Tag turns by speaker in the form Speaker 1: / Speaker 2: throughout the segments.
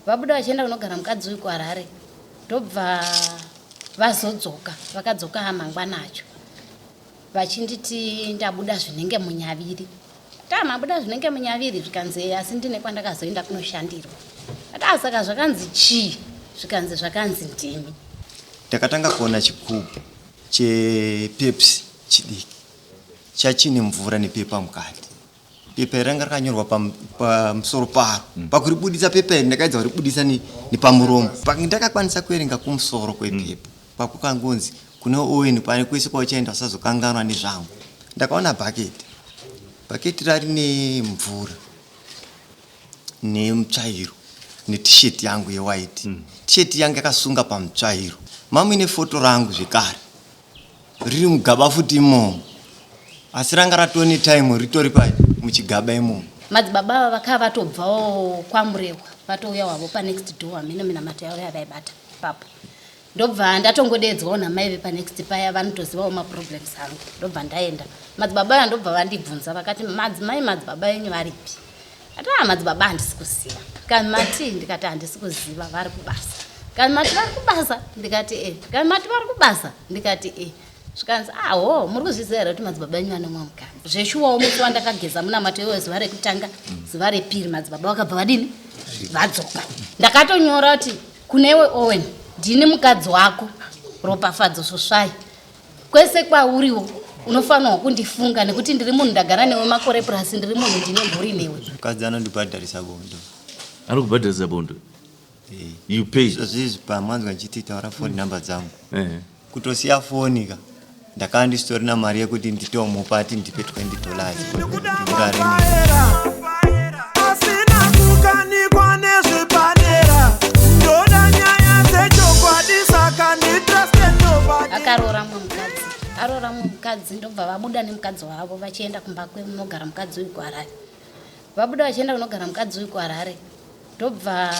Speaker 1: Vabuda vachienda kunogara mukadzi uyu kuHarare ndobva vazodzoka, vakadzoka mangwana acho vachinditi ndabuda zvinenge munyaviri. Tamabuda zvinenge munyaviri zvikanzi asi ndine kwandakazoenda kunoshandirwa. Ati saka zvakanzi chii? Zvikanzi zvakanzi ndimi.
Speaker 2: Ndakatanga kuona chigubhu chePepsi chidiki chachine mvura nepepa mukati. Pepa iri ranga rakanyorwa pamusoro paro. Pakuribudisa pepa iri ndakaedza kuribudisa nepamuromo. Ndakakwanisa kuverenga kumusoro kwepepa. Pakukangonzi kune Owen pane kwese kwauchaenda usazokanganwa nezvangu. Ndakaona bhaketi. Bhaketi rarine mvura nemutsvairo netisheti yangu yewhite. Tisheti yangu yakasunga pamutsvairo. Mamuine foto rangu zvekare riri mugaba futi imomo. Asi ranga ratone time ritori pa muchigaba imomo.
Speaker 1: Madzibaba ava vakava vatobvawo kwaMurehwa vatouya wavo panext door hameno minamato yavo yavaibata ipapo. Ndobva ndatongodeedzwawo namai vepanext paya vanotozivawo maproblems angu ndobva ndaenda. Madzibaba aya ndobva vandibvunza vakati madzimai madzibaba enyu varipi? Ati ah madzibaba handisi kuziva. Kani mati ndikati handisi kuziva vari kubasa. Kani mati vari kubasa ndikati e. Kani mati vari kubasa ndikati e. Zvikanzi ah ho muri kuzviziva here kuti madzibaba enyu anomwa mukadzi. Zveshuwawo musi wandakageza munamato iwoyo zuva rekutanga zuva repiri madzibaba vakabva vadini vadzoka. Ndakatonyora kuti Kunewe Owen, ndini mukadzi wako Ropafadzo Svosvai. Kwese kwauriwo unofanirwa kundifunga nekuti ndiri munhu ndagara newe makore plus ndiri munhu ndine mhuri newe.
Speaker 2: Mukadzi anondibhadharisa bondo.
Speaker 3: Anokubhadharisa bondo?
Speaker 2: Eh.
Speaker 3: You pay.
Speaker 2: Izvozvi pamanzwa ndichiti taura phone number dzangu.
Speaker 3: Eh.
Speaker 2: Kutosiya foni ka ndakanga ndisitorina mari yekuti nditomupa ati ndipe 20 dollars ndiurare
Speaker 4: asina kukanikwa nezvepadera ndoda nyaya dzechokwadi saka nditraste nobody
Speaker 1: Akaroora mumwe mukadzi, aroora mumwe mukadzi ndobva vabuda nemukadzi wavo vachienda kumba kwemunogara mukadzi uyu kuHarare. Vabuda vachienda kunogara mukadzi uyu kuHarare ndobva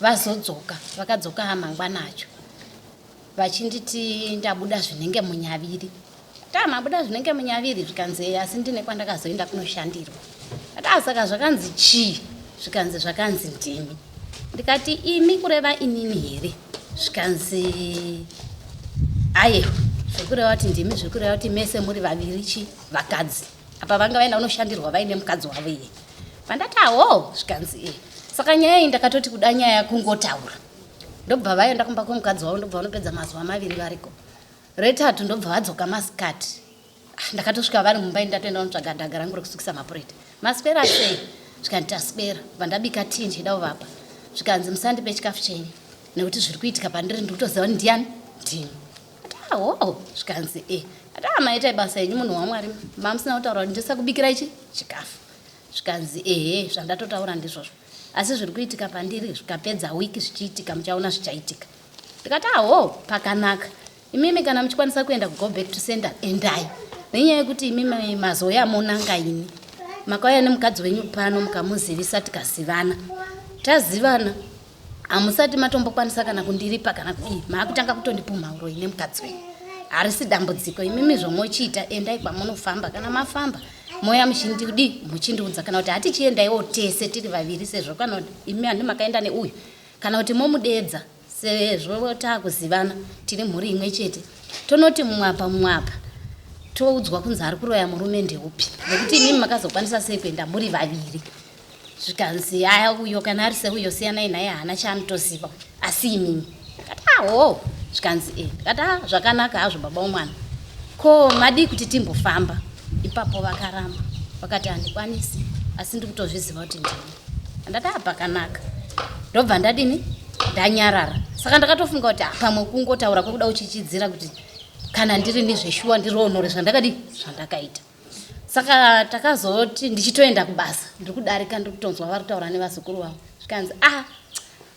Speaker 1: vazodzoka, vakadzoka mangwana acho. Vachinditi ndabuda zvinenge munyaviri. Tamabuda zvinenge munyaviri zvikanzi asi ndine kwandakazoenda kunoshandirwa. Ati saka zvakanzi chii? Zvikanzi zvakanzi ndimi. Ndikati imi kureva inini here? Zvikanzi ayewa zvekureva kuti ndimi zvekureva kuti mese muri vaviri chi vakadzi. Apa vanga vaenda kunoshandirwa vaine mukadzi wavo iye. Pandati awo zvikanzi e. Saka nyaya iyi ndakatoti kuda nyaya kungotaura. Ndobva vaenda kumba kwemukadzi wavo ndobva vanopedza mazuva maviri variko. Retatu ndobva vadzoka masikati. Ah, ndakatosvika vari mumba ini ndatoenda kunotsvaga dhaga rangu rekusukisa mapureti. Maswera sei? Zvikanzi taswera. Bva ndabika tii ndichida kuvapa. Zvikanzi musandipe chikafu chenyu nekuti zviri kuitika pandiri ndiri kutoziva kuti ndiyani ndini. Ati aho zvikanzi e. Ati ah maita basa henyu munhu waMwari mamusina kutaura kuti ndisakubikira ichi chikafu. Zvikanzi ehe zvandatotaura ndizvozvo. Asi zviri kuitika pandiri zvikapedza week zvichiitika muchaona zvichaitika. Ndikati aho pakanaka. Imimi kana muchikwanisa kuenda ku go back to sender endai. Nenyaya yekuti imimi mazouya monanga ini. Makauya nemukadzi wenyu pano mukamuzivisa tikazivana. Tazivana hamusati matombokwanisa kana kundiripa kana kudii maakutanga kutondipumha uroyi nemukadzi wenyu. Harisi dambudziko imimi zvomochiita endai kwamunofamba kana mafamba moya muchindidii muchindiudza kana kuti hatichiendaiwo tese tiri vaviri sezvo kana imi handi makaenda neuyu kana kuti momudeedza sezvo taakuzivana tiri mhuri imwe chete tonoti mumwe apa mumwe apa toudzwa kunzi ari kuroya murume ndeupi nekuti imimi makazokwanisa sei kuenda muri vaviri zvikanzi aya uyo kana ari seuyo siyanai naye haana chaanotoziva asi imimi ndikati aho zvikanzi e ndikati a zvakanaka hazvo baba womwana ko madii kuti timbofamba ipapo vakaramba vakati handikwanisi asi ndikutozviziva kuti ndini ndati a pakanaka ndobva ndadini ndanyarara saka ndakatofunga kuti pamwe kungotaura kwekuda kuchichidzira kuti kana ndiri nezveshuwa ndiroonore zvandakadii zvandakaita Saka takazoti ndichitoenda kubasa ndiri kudarika ndiri kutonzwa vari kutaura nevazukuru vavo zvikanzi ah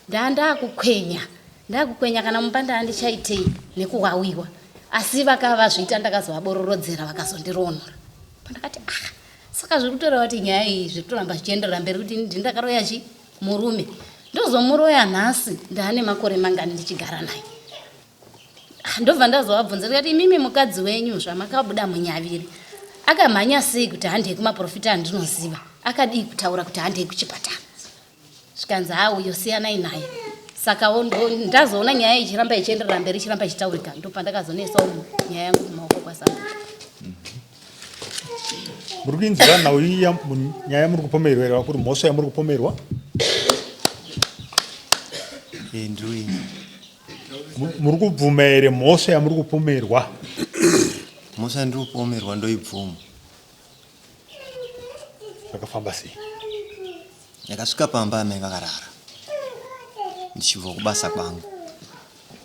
Speaker 1: ndandakukwenya ndakukwenya kana mumba ndandichaitei nekuwawiwa asi vakava vazviita ndakazovabororodzera vakazondiroonora pandakati ah saka zviri kutoreva kuti nyaya iyi zviri kutoramba zvichienderera mberi kuti ndini ndakaroya chi murume ndozomuroya nhasi ndaane makore mangani ndichigara naye Ah, ndobva ndazovabvunza ndikati imimi mukadzi wenyu zvamakabuda munyaviri akamhanya sei kuti handei kumaprofita andinoziva akadii kutaura kuti handei kuchipatara Zvikanzi haa uyo siyanai naye. Saka ndazoona nyaya ichiramba ichienderera mberi ichiramba ichitaurika ndopandakazonesawo nyaya yangu mumaoko kwasabhuku.
Speaker 5: Muri kuinzwira nhau iyi nyaya yamuri kupomerwa here vakuru mhosva yamuri kupomerwa?
Speaker 2: Eh, ndiri
Speaker 5: Muri kubvuma here mhosva yamuri kupomerwa?
Speaker 2: Mhosva yandiri kupomerwa ndoibvuma.
Speaker 5: Zvakafamba sei?
Speaker 2: Ndakasvika pamba amai vakarara ndichibva kubasa kwangu.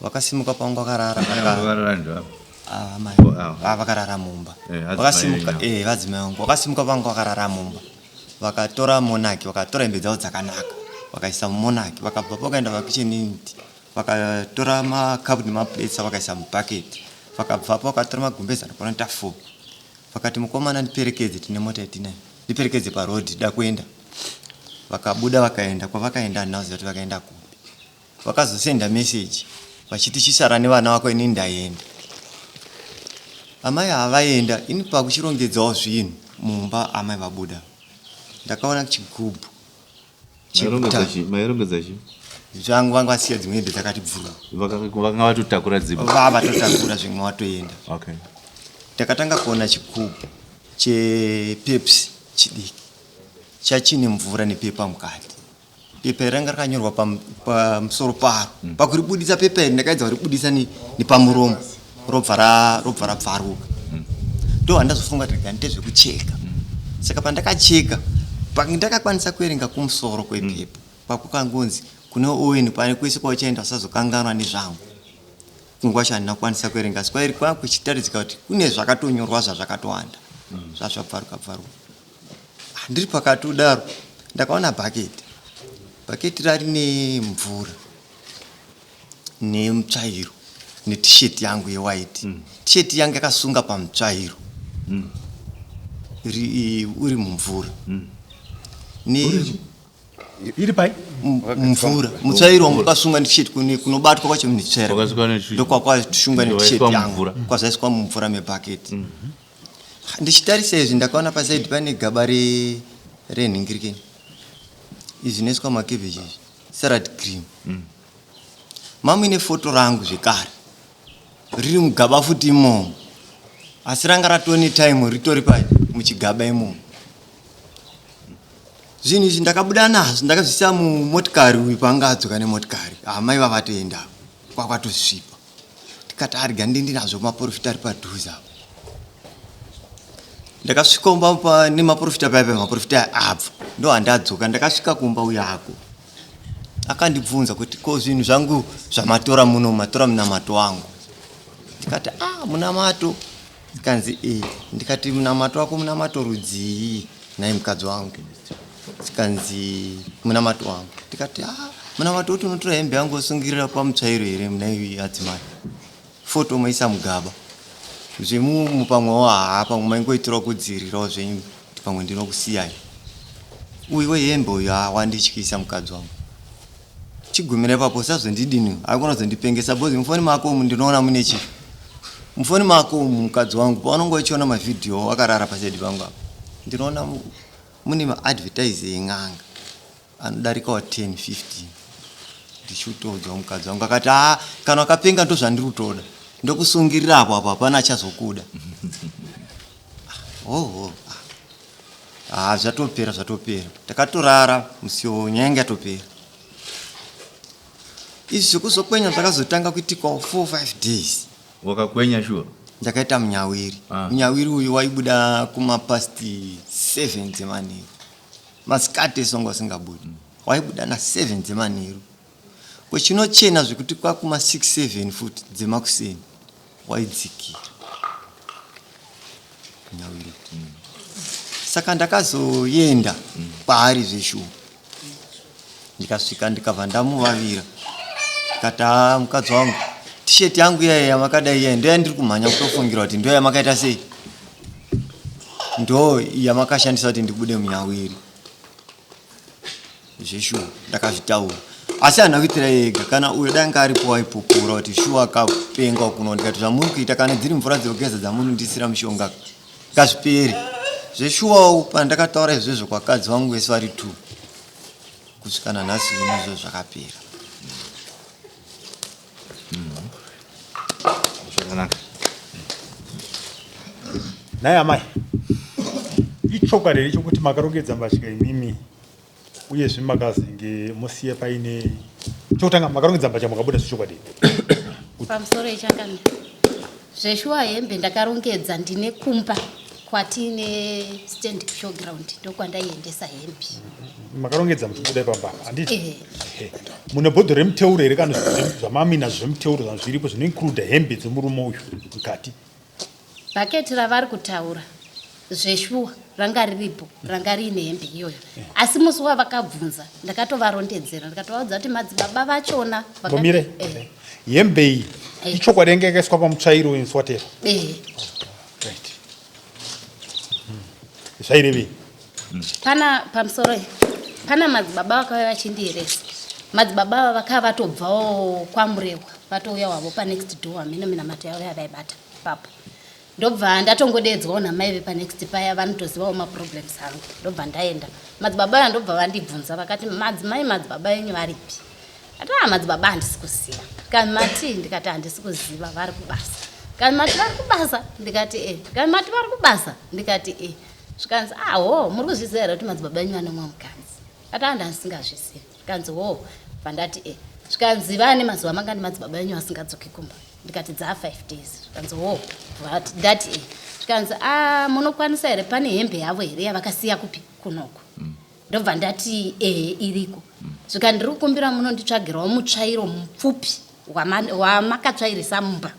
Speaker 2: Vakasimuka pangu vakarara
Speaker 3: vakarara ndava.
Speaker 2: Ah, amai.
Speaker 3: Oh, ah.
Speaker 2: Ah, vakarara mumba.
Speaker 3: Eh, adzimai
Speaker 2: Vakasimuka
Speaker 3: enyu.
Speaker 2: eh vadzimai vangu vakasimuka pangu vakarara mumba. Vakatora monaki vakatora hembe dzavo dzakanaka vakaisa mumonaki vakabva vakaenda pakitchen unit vakatora makapu nemaplates vakaisa mubucket vakabvapo vakatora magumbeze anokwana kuita 4 Vakati mukomana ndiperekedze tine mota yatinayo ndiperekedze paroad da kuenda. Vakabuda vakaenda kwavakaenda handina kuziva kuti vakaenda kupi. Vakazosenda message vachiti chisara nevana vako ini ndaenda. Amai havaenda ini pakuchirongedzawo zvinhu mumba amai vabuda ndakaona chigubhu
Speaker 3: Mairongedza chi?
Speaker 2: Zvangu vanga vasiya dzimwe hembe dzakati bvuru.
Speaker 3: Vanga vatotakura dzimwe.
Speaker 2: Vava vatotakura zvimwe vatoenda.
Speaker 3: Okay.
Speaker 2: Ndakatanga kuona chigubhu chePepsi chidiki chachine mvura nepepa mukati. Pepa iri ranga rakanyorwa pamusoro paro. Pakuribudisa pepa iri ndakaedza kuribudisa nepamuromo robva robva rabvaruka. Ndohandazofunga kuti rega ndiite zvekucheka. Saka pandakacheka ndakakwanisa kuverenga kumusoro kwepepa kwakukangonzi kune Owen pane kwese kwauchaenda usazokanganwa nezvangu. Kunguva yacho handina kukwanisa kuverenga asi kwairi kwanga kuchitaridzika kuti kune zvakatonyorwa zvazvakatowanda zvazvabvaruka bvaruka. Ah, ndiri pakati kudaro ndakaona bhaketi. Bhaketi rarine mvura nemutsvairo netisheti yangu yewhite. Tisheti yangu yakasunga pamutsvairo uri mumvura. Ne
Speaker 5: Iri pai?
Speaker 2: Mvura. Mutsvairo wangu wakasunga netisheti kunobatwa kwacho netsvaira.
Speaker 3: Kwakasunga netisheti.
Speaker 2: Ndokwakashungwa netisheti
Speaker 3: Ndowaiswa
Speaker 2: yangu.
Speaker 3: mumvura.
Speaker 2: Kwazaiswa mumvura mebhaketi. Ndichitarisa izvi ndakaona pasaidi pane gaba renhingirikeni. Izvi zvinoiswa macabbage izvi. Salad cream. Mamuine foto rangu zvekare. Riri mugaba futi imomo. Asi ranga ratone time ritori pai muchigaba imomo. Zvinhu izvi ndakabuda nazvo ndakazvisiya mumotikari uyu paanga adzoka nemotikari. Amai vavatoenda kwakwatosvipa. Ndikati arega ndindi nazvo maporofita ari padhuze apo. Ndakasvika kumba nemaporofita paya paya maporofita abva ndo handadzoka ndakasvika kumba uyo ako. Akandibvunza kuti ko zvinhu zvangu zvamatora muno matora munamato wangu. Ndikati ah munamato Zikanzi e ndikati munamato wako munamato rudzii nhai mukadzi wangu. Zikanzi munamato wangu. Ndikati ah munamato uti unotora hembe yangu wosungirira pamutsvairo here nhai adzimai. Foto moisa mugaba. Zvemumu pamwewo haa pamwe maingoitirawo kudziirirawo zvenyu kuti pamwe ndinokusiyai. Uyu wehembe uyu haa wandityisa mukadzi wangu. Chigumira ipapo usazondidini haikona kuzondipengesa because mufoni mako umu ndinoona mune chii mufoni mako umu mukadzi wangu paunonge uchiona mavhidhiyo wakarara pasaidi pangu apa ndinoona mune maadvertise en'anga anodarikawo 10 15 ndichiutoudzawo mukadzi wangu akati haa kana wakapenga ndozvandiri kutoda ndokusungirira apo apo hapana achazokuda oho Haa zvatopera zvatopera. Takatorara musiwo nyaya yanga yatopera. Izvi zvekuzokwenya zvakazotanga kuitikawo 4 5 days.
Speaker 3: Wakakwenya sure?
Speaker 2: Ndakaita munyawiri.
Speaker 3: Ah.
Speaker 2: Munyawiri uyu waibuda kuma past 7 dzemanheru. Masikati ese wanga usingabudi. Waibuda na 7 dzemanheru. Kwechinochena zvekuti kwakuma 6 7 futi dzemakuseni waidzikira. Nyawiri. Saka ndakazoenda kwaari zveshuwa. Ndikasvika ndikabva ndamuvavira. Ndikati haa mukadzi wangu t-shirt yangu iya yamakadai iya ndo yandiri kumhanya kutofungira kuti ndo yamakaita sei. Ndo yamakashandisa kuti ndibude munyawiri. Zveshuwa ndakazvitaura asi handina kuitira ega kana uyo dai anga aripo waipupura kuti shuwa akapenga kuno ndikati zvamuri kuita kana dziri mvura dzekugeza dzamunondisira mushonga ngazvipere zveshuwawo pandakataura izvozvo kwakadzi vangu vese vari two. Kusvika nanhasi zvinhu izvo zvakapera.
Speaker 3: Zvakanaka.
Speaker 5: Nhai amai, ichokwadi here chokuti makarongedza mbatya imimi uyezve makazenge mosiya paine chokutanga makarongedza mbatya mukabuda zvechokwadi?
Speaker 1: Pamusoro ichangamira. Zveshuwa hembe ndakarongedza ndine kumba kwatine stand showground ndokwandaiendesa hembe.
Speaker 5: Makarongedza muchibuda ipamba handiti? Ehe. Mune bhodhoro remuteuro here kana zvamamina zvemuteuro zvanhu zviripo zvinoincluda hembe dzemurume uyu mukati?
Speaker 1: Bhaketi ravari kutaura zveshuwa ranga riripo ranga riine hembe iyoyo asi musi wavakabvunza ndakatovarondedzera ndikatovaudza kuti madzibaba vachona
Speaker 5: Mbomire eh. hembe iyi eh. ichokwadi yange yakaiswa pamutsvairo wenswatera eh. right zvairevei
Speaker 1: Pana pamusoro pana madzibaba vakauya vachindiyeresa. Madzibaba ava vakava vatobvawo kwaMurehwa vatouya wavo panext door hameno minamato yavo yavaibata ipapo. Ndobva ndatongodeedzwawo namai vepanext paya vanotozivawo maproblems angu ndobva ndaenda. Madzibaba aya ndobva vandibvunza vakati madzimai madzibaba enyu varipi? Ati ah madzibaba handisi kuziva. Kani mati ndikati handisi kuziva vari kubasa. Kani mati vari kubasa ndikati eh. Kani mati vari kubasa ndikati eh. Zvikanzi ah hoo muri kuzviziva here kuti madzibaba enyu vane mumwe mukadzi? Ati ah ndandisingazvizivi. Zvikanzi hoo bva ndati eh. Zvikanzi vane mazuva mangani madzibaba enyu asingadzoki kumba? Ndikati dzaa 5 days. Zvikanzi hoo ndati eh. Zvikanzi ah munokwanisa here pane hembe yavo here yavakasiya kupi kunoku? Ndobva ndati ehe iriko. Zvikanzi ndiri kukumbira munonditsvagirawo mutsvairo mupfupi wamakatsvairisa mumba.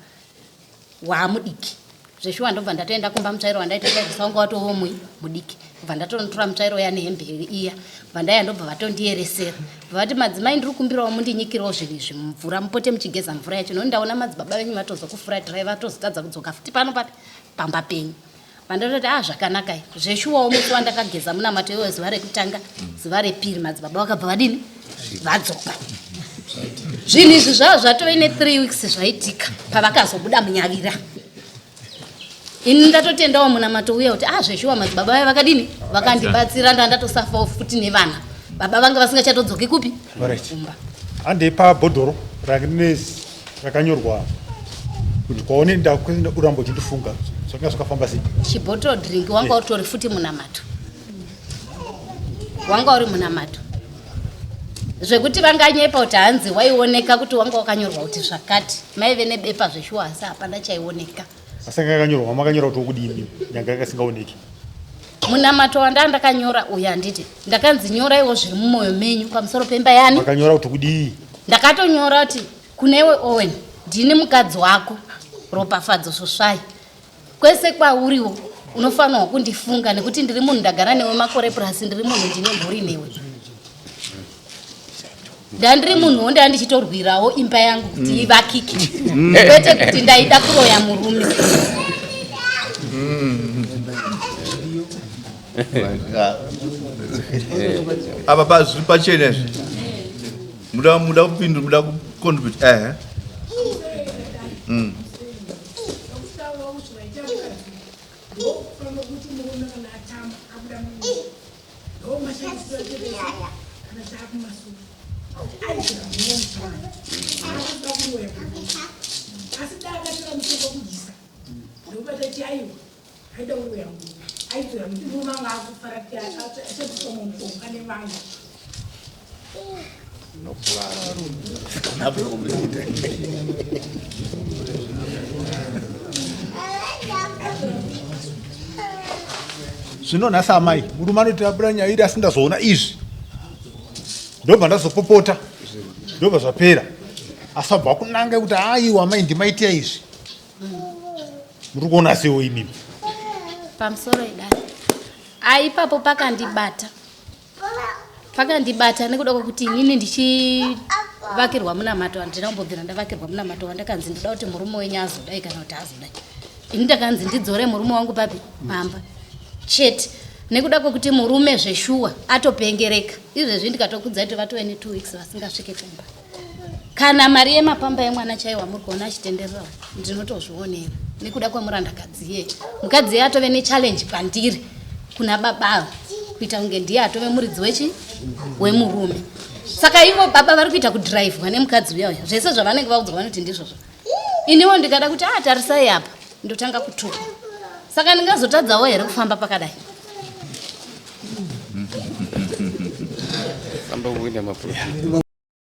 Speaker 1: Waamudiki zveshuwa ndobva ndatoenda kumba mutsvairo wandaitotsvairisa wanga watova mui mudiki bva ndatonotora mutsvairo uya nehembe iya bva ndaya ndobva vatondieresera bva vati madzimai ndiri kumbirawo mundinyikirawo zvinhu izvi mumvura mupote muchigeza mvura yacho nokuti ndaona madzibaba venyu vatozokufuratirai vatozotadza kudzoka futi pano papi pamba penyu Pandatoti ah zvakanaka zveshuwawo musi wandakageza munamato iwoyo zuva rekutanga zuva repiri madzibaba vakabva vadini vadzoka zvinhu izvi zvava zvatove nethree weeks zvaitika pavakazobuda munyavira ini ndatotendawo munamato uya kuti ah zveshuwa madzibaba vaya vakadini vakandibatsira ndandatosafawo futi nevana baba vanga vasingachatodzoki kupi
Speaker 5: kumba handei pabhodhoro rine rakanyorwa kuti kwaone ndakuenda uramba uchindifunga zvakanga zvakafamba sei
Speaker 1: chibottle drink wanga utori futi munamato wanga uri munamato zvekuti vanganyepa kuti hanzi waioneka kuti wanga wakanyorwa kuti zvakati maive nebepa zveshuwa asi hapana chaioneka
Speaker 5: asi anga yakanyorwa makanyora kuti wokudini nyanga yakasingaoneki
Speaker 1: munamato wandaa ndakanyora uyu handiti ndakanzi nyoraiwo zviri mumwoyo menyu pamusoro pemba yani
Speaker 5: makanyora kuti kudii
Speaker 1: ndakatonyora kuti Kunewe Owen, ndini mukadzi wako Ropafadzo Svosvai. Kwese kwauriwo unofanirwa kundifunga nekuti ndiri munhu ndagara newe makore plus ndiri munhu ndine mhuri newe. Ndandiri munhuwo ndaa ndichitorwirawo imba yangu kuti ivakike kwete kuti ndaida kuroya murume.
Speaker 3: Apa pazviri pachena izvi. Muda muda kupindura muda kucontribute eh.
Speaker 6: Aida kuroya munhu. Aitora kuti murume anga akufara kuti achapiswa mushonga nevanhu.
Speaker 5: Zvino nhasi amai murume anoti abuda nyaya iri asi ndazoona izvi ndobva ndazopopota ndobva zvapera asi abva kunanga kuti aiwa amai ndimaitia izvi muri kuona sewo imimi
Speaker 1: pamusoro idai a ipapo pakandibata pakandibata nekuda kwekuti inini ndichivakirwa munamato handina kumbobvira ndavakirwa munamato wandakanzi ndoda kuti murume wenyu azodai kana kuti azodai ini ndakanzi ndidzore murume wangu papi pamba chete nekuda kwekuti murume zveshuwa atopengereka izvezvi ndikatokudza kuti vatove ne two weeks vasingasvike kumba Kana mari yemapamba emwana chaiwo amuri kuona achitenderera ndinotozvionera nekuda kwemurandakadzi iye. Mukadzi iye atove nechallenge pandiri kuna baba ava kuita kunge ndiye atove muridzi wechi wemurume. Saka ivo baba vari kuita kudhiraivhwa nemukadzi uya uya, zvese zvavanenge vaudzwa vanoti ndizvozvo. Iniwo ndikada kuti a tarisai apa, ndotanga kutukwa. Saka ndingazotadzawo here kufamba pakadai?
Speaker 7: Famba kuenda maprofita.